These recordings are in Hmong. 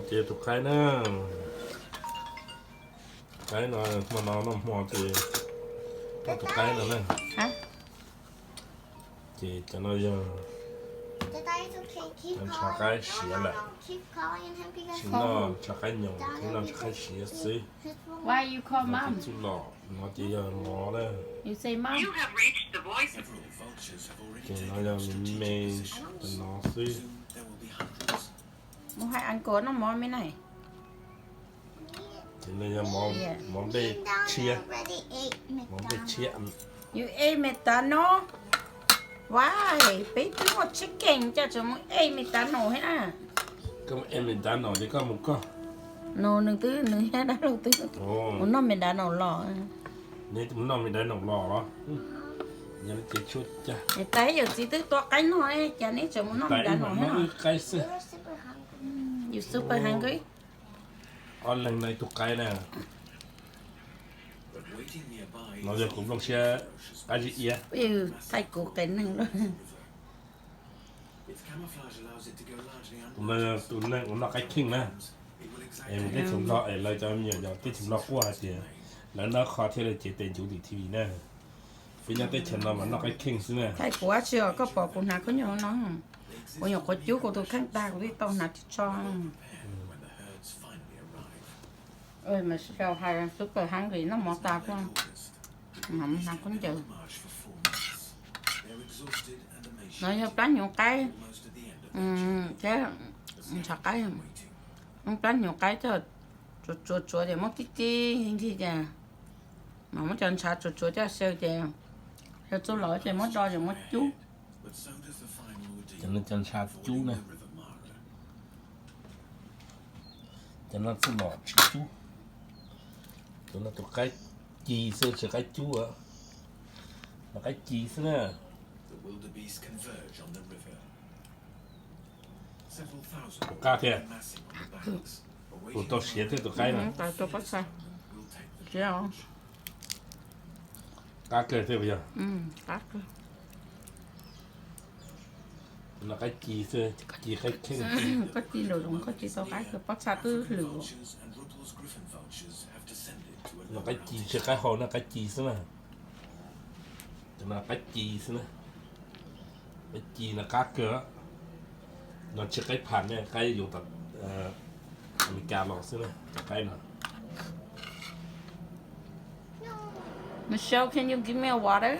Ces tus qaib na, qaib no, hmo no noj hmo ces noj tus qaib no na. Ces cov no yog cov ntshav qaib siav lawm, tsis noj ntshav qaib nyoos, tsuas noj ntshav qaib siav xwb. Txuj lom no ces yog mov na. Ces no yog me me no xwb. Mus hais An Kuam noj mov me na. Ces no yog mov npej tshiab, mov npej tshiab. You ate McDonald? Why? Peb twb muaj chicken cas tseem mus ate McDonald thiab na. Koj mus ate McDonald ces koj mus koj. No nws twb, nws thiab dab laug twb mus noj McDonald los. Neb mus noj McDonald los los? Yog li ces tshuav cas. Tais yawm txiv twb tua qaib noj, cas neb tseem mus noj McDonald thiab? Qaib xwb. You super hungry? Ob leeg no ib tug qaib na. No yog kuv nplooj siab qab zib iab. Thaij kuv qias neeg lawm. Tus no yog tus neeg uas noj qaib kheej na. Es mus teb chaws Nplog es lawv cov me nyuam yaus teb chaws Nplog quaj hais tias lawv noj qhov thiaj li cev tes ncuv tim T V na. Peb nyob teb chaws no mas noj qaib kheej xwb na. Thaij kuv dab tsi os, koj pom kuv hnav khaub ncaws no. Kuv nyuam qhuav cub kuv tus kheej tag kuv thiaj tau hnav ris tsho. Mas sib sau hais super hungry, noj mov tas kuj hnav khaub ncaws. No yog plab hnyuv qaib thiab ntshav qaib. Muab plab hnyuv qaib coj tsuav tsuav tsuav ces muab tib tib ncig cas, mas muab cov ntshav tsuav tsuav coj xyaw ces yog txuj lom ces muab do ces muab cub. Cov no cov ntshav cub na. Cov no txuj lom tsis cub. Cov no tus qaib ci xwb tsis qaib cub. No qaib ci xwb na. Tus qab thiab. Tus tau siav thiab tus qaib no. Qab kawg thiab puas yog? No qaib ci xwb, ci qaib kheej. Koj ci nraum zoov koj ci tau qab kawg, pob txha twb hlwm. No qaib ci tsis qaib hau na, qaib ci xwb na. Cov no qaib ci xwb na. Qaib ci no qab kawg. No tsis qaib pham ne, qaib yuav tom Amelikas los xwb na, cov qaib no. Michelle, can you give me a water?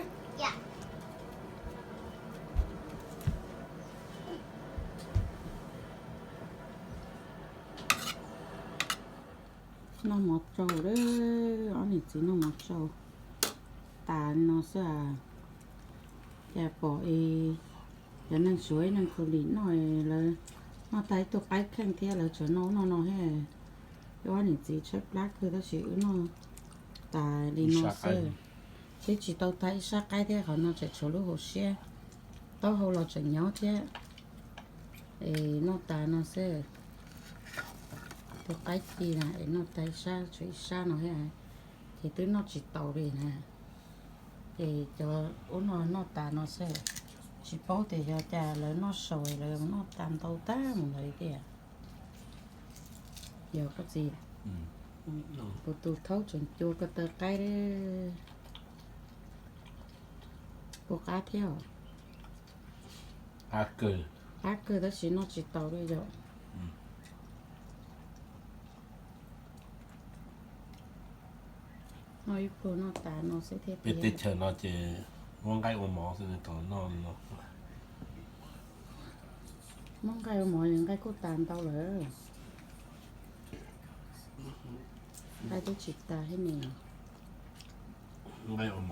Noj mov tsau lawm, ob niam txiv noj mov tsau tas no xwb as. Cas pom es cov neeg Suav ib leeg khaus lim noj, lawv noj tag ib tug qaib kheej thiab lawv tseem noj ub noj no thiab. Wb ob niam txiv tshaib plab kawg tab sis wb noj tas li no xwb. Twb tsis tau tag ib sab qaib thiab, qhov no tseem tshuav lub hauv siab, taub hau los tseem nyob thiab. Es noj tas no xwb. Tus qaib ci na es noj tag ib sab tshuav ib sab no thiab, ces twb noj tsis taus li na. Ces cov ub no noj tas no xwb. Tsis paub tias yog cas lawv noj saus lawv noj tas ntau tag mus ntawd li tiag. Yog koj txiv, kuv tus thaub tseem cua ko taw qaib li. Kuj qab thiab os. Qab kawg tab sis noj tsis taus li yom. Noj ib pluag noj tas no xwb thiab. Peb teb chaws no ces muab nqaij ua mov xwb tau noj no. Muab nqaij ua mov, nqaij kuj tas ntau lawm. Nqaij twb tsis tas thiab ne.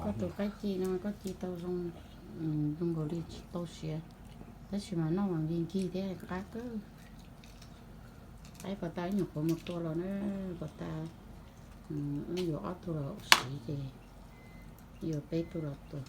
Koj tus qaib ci no koj ci tau zoo, zoo nkaus li tsis tau siav, tab sis mas noj mas nkig nkig thiab qab kawg. Qaib puas tas wb nyuam qhuav mus tua los na, puas tas wb yuav ob tug los siv ces yuav peb tug los tua.